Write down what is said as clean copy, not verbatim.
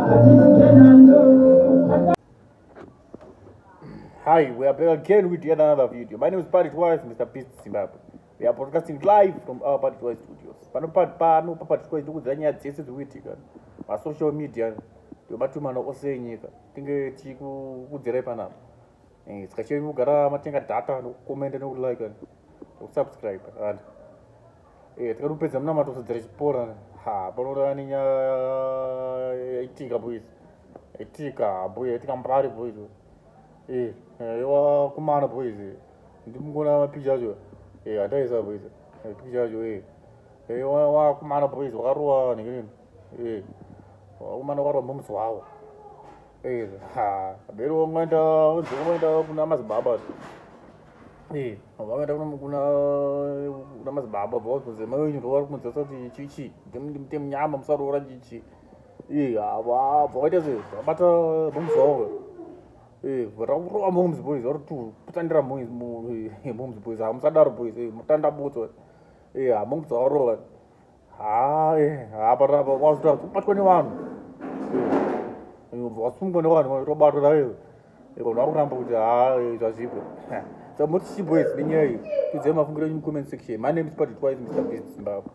Hi, we are back again with yet another video. My name is Party Twice, Mr. Beast Zimbabwe. We are broadcasting live from our Party Twice studios. Pano pano paParty Twice ndikuudza nyaya dzese dziri kuitika pasocial media nematumano ose enyika tinge tichikukudzirai panapa. Eh, saka chenyu kugara matenga data nokukomenda nokulike nokusubscribe and eh, tikada kupedza munamato kusodzera chipora ha panoda nenyaya yaitika boys yaitika boy yaitika mbari boys eh, eh wakumana boys ndimungona mapicha acho eh ataisa boys picha acho eh eh wakumana boys wakarowa nhingi eh wakumana wakarowa mumzi wawo Eh, ha, bero wangaenda wangaenda kuna madzibaba. Eh, wangaenda kuna kuna kuna madzibaba bva mai wenyu ndo vari kumudzasa kuti chichi ndimute munyama musaroora chichi. Eh, va vaita sei? Vabata momz wavo. Eh, vakurova momz boys vari tu kutandira momz momz boys. Ha musadaro boys. Eh, mutanda botso. Eh, ha momz vakarova. haa eh, apa rapa wazoda kubatwa nevanhu eh, wasungwa nevanhu robatwa nayo eh, vanhu vakuramba kuti haa zvazvipo so moti chiboys nenyaya iyi tiudzai mafungiro enyu mucomment section. My name is Party Twice, Mr Beast Zimbabwe.